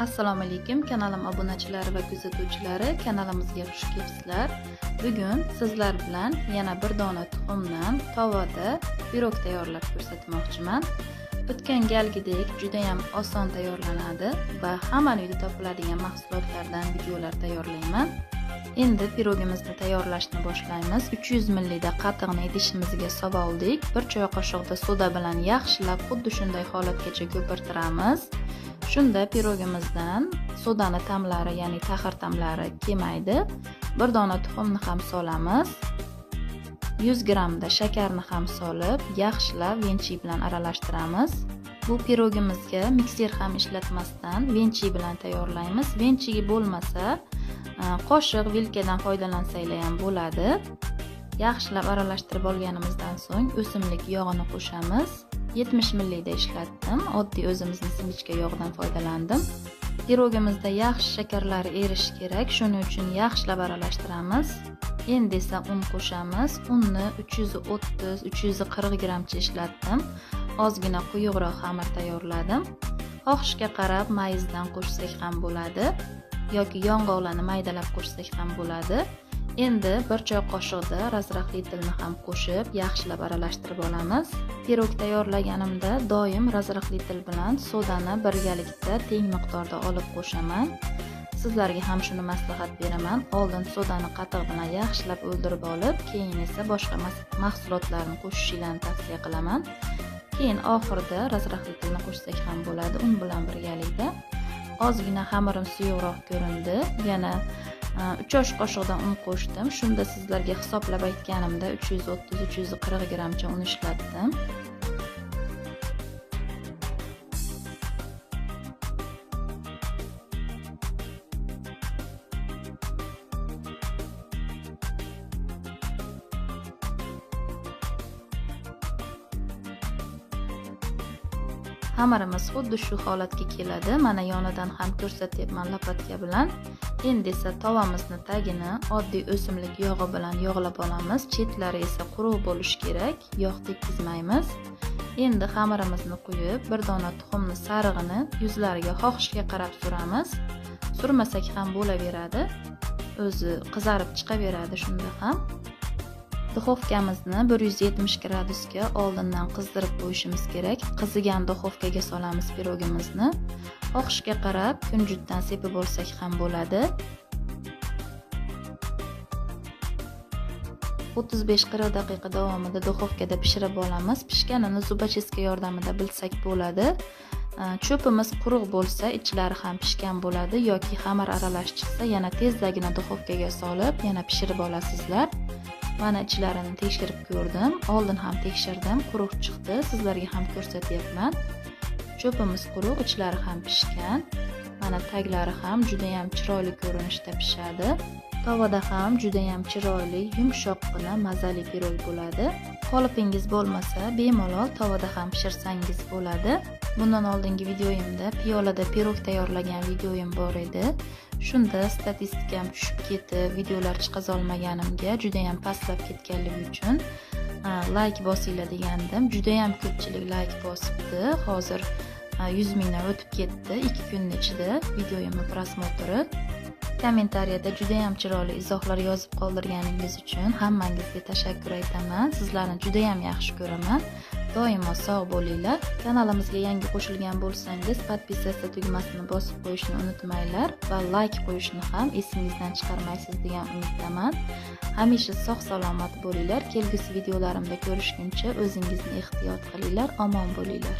Assalomu alaykum kanalim obunachilari va kuzatuvchilari, kanalimizga xush kelibsizlar. Bugun sizlar bilan yana bir dona tuxumdan tovada pirog tayyorlab ko'rsatmoqchiman. O'tgan galgidek juda ham oson tayyorlanadi va hamma uyda topiladigan mahsulotlardan videolar tayyorlayman. Endi pirogimizni tayyorlashni boshlaymiz. 300 ml qatiqni idishimizga soldik. 1 choy qoshiqda soda bilan yaxshilab xuddi shunday holatgacha ko'pirtiramiz. Shunda pirogimizdan sodani ta'mlari, ya'ni taxir ta'mlari kelmaydi. Bir dona tuxumni ham solamiz. 100 grammda shakarni ham solib, yaxshilab venchik bilan aralashtiramiz. Bu pirogimizga mikser ham ishlatmasdan venchik bilan tayyorlaymiz. Venchigi bo'lmasa, qoshiq, vilkadan foydalansanglar ham bo'ladi. Yaxshilab aralashtirib olganimizdan so'ng o'simlik yog'ini qo'shamiz. 70 ml ishlatdim. Oddiy o'zimizni simichka yog'idan foydalandim. Pirogimizda yaxshi shakarlari erishi kerak. Shuning uchun yaxshilab aralashtiramiz. Endi esa un qo'shamiz. Unni 330-340 grammcha ishlatdim. Ozgina quyuqroq xamir tayyorladim. Xohishga qarab mayizdan qo'shsak ham bo'ladi yoki yong'oqlarni maydalab qo'shsak ham bo'ladi. Endi 1 choy qoshiqda razraxlitilni ham qo'shib, yaxshilab aralashtirib olamiz. Pirog tayyorlaganimda doim razraxlitil bilan sodani birgalikda teng miqdorda olib qo'shaman. Sizlarga ham shuni maslahat beraman. Oldin sodani qatiq bilan yaxshilab o'ldirib olib, keyin esa boshqa mahsulotlarni qo'shishingizni tavsiya qilaman. Keyin oxirida razraxlitilni qo'shsak ham bo'ladi un bilan birgalikda. Ozgina xamirim suyuqroq ko'rindi. Yana 3 osh qoshiqdan un qo'shdim. Shunda sizlarga hisoblab aytganimda 330-340 grammcha un ishlatdim. Xamirimiz xuddi shu holatga keladi. Mana yonidan ham ko'rsatyapman lopatka bilan. Endi esa tovamizni tagini oddiy o'simlik yog'i bilan yog'lab olamiz. Chetlari esa quruq bo'lishi kerak, yog' tekkizmaymiz. Endi xamirimizni quyib, bir dona tuxumni sarig'ini yuzlariga xohishga qarab suramiz. Surmasak ham bo'laveradi. O'zi qizarib chiqaveradi shunda ham. Duxovkamizni 170 gradusga oldindan qizdirib qo'yishimiz kerak. Qizigan duxovkaga solamiz pirogimizni. Xohishga qarab kunjutdan sepib olsak ham bo'ladi. 35-40 daqiqa davomida duxovkada pishirib olamiz. Pishganini zubacheska yordamida bilsak bo'ladi. Cho'pimiz quruq bo'lsa, ichlari ham pishgan bo'ladi yoki xamir aralash chiqsa, yana tezdagina duxovkaga solib, yana pishirib olasizlar. Mana ichlarini tekshirib ko'rdim. Oldin ham tekshirdim, quruq chiqdi. Sizlarga ham ko'rsatyapman. Cho'pimiz quruq, ichlari ham pishgan. Mana taglari ham juda ham chiroyli ko'rinishda pishadi. Tovada ham juda ham chiroyli, yumshoqqina, mazali pirog bo'ladi. Qolipingiz bo'lmasa, bemalol tovada ham pishirsangiz bo'ladi. Bundan oldingi videoyimda piyolada pirog tayyorlagan videoyim bor edi. Shunda statistikam tushib ketib, videolar chiqaza olmaganimga juda ham pastlab ketganligi uchun like bosinglar degandim. Juda ham ko'pchilik like bosibdi. Hozir 100 mingdan o'tib ketdi 2 kunning ichida videoyimni prosmotri. Kommentariyada juda ham chiroyli izohlar yozib qoldirganingiz uchun hammangizga tashakkur aytaman. Sizlarni juda ham yaxshi ko'raman. Doimo sog' bo'linglar. Kanalimizga yangi qo'shilgan bo'lsangiz, podpisatsiya tugmasini bosib qo'yishni unutmanglar va like qo'yishni ham esingizdan chiqarmaysiz degan umiddaman. Hamisha sog' salomat bo'linglar. Kelgusi videolarimda ko'rishguncha o'zingizni ehtiyot qilinglar, omon bo'linglar.